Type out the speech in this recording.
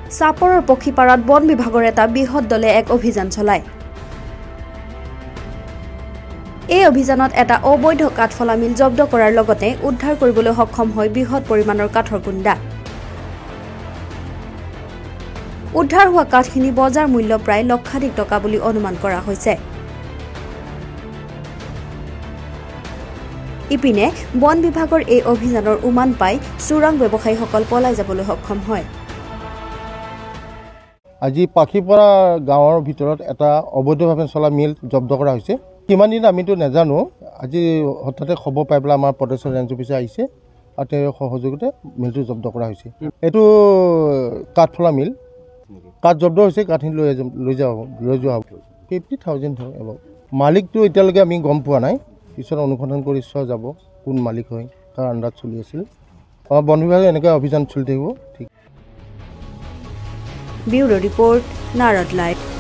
চাপৰৰ পক্ষীপাৰাত বন বিভাগৰ এটা বৃহৎ দলে এক অভিযান চলায়। এই অভিযানত এটা অবৈধ কাঠফলা মিল জব্দ কৰাৰ লগতে উদ্ধাৰ কৰিবলৈ সক্ষম হয় বৃহৎ পৰিমাণৰ কাঠৰ কুণ্ডা। উদ্ধাৰ হোৱা কাঠখিনি বজাৰ মূল্য প্ৰায় লক্ষাধিক টকা বুলি অনুমান কৰা হৈছে। ইপিনে বন বিভাগৰ এই অভিযানৰ উমান পাই চোৰাং ব্যৱসায়ীসকল পলাই যাবলৈ সক্ষম হয়। আজি পাখিপাৰা গাঁৱৰ ভিতৰত এটা অবৈধভাৱে চলা মিল জব্দ কৰা হৈছে। কিমান দিন আমিতো নাজানো, আজি হঠাতে খবৰ পাই পেলাই আমাৰ প্ৰদেশৰ ৰেঞ্জ অফিচাৰ আহিছে আৰু তেওঁৰ সহযোগতে মিলটো জব্দ কৰা হৈছে। এইটো কাঠফলা মিল, কাঠ জব্দ হৈছে, কাঠখিনি লৈ যোৱা হ'ব। 50,000 হয় এবাৰ। মালিকটো এতিয়ালৈকে আমি গম পোৱা নাই, পিছত অনুসন্ধান কৰি চোৱা যাব কোন মালিক হয়, কাৰ আণ্ডাৰত চলি আছিল। বন বিভাগে এনেকৈ অভিযান চলি থাকিব। ঠিক। Bureau report, Narad live.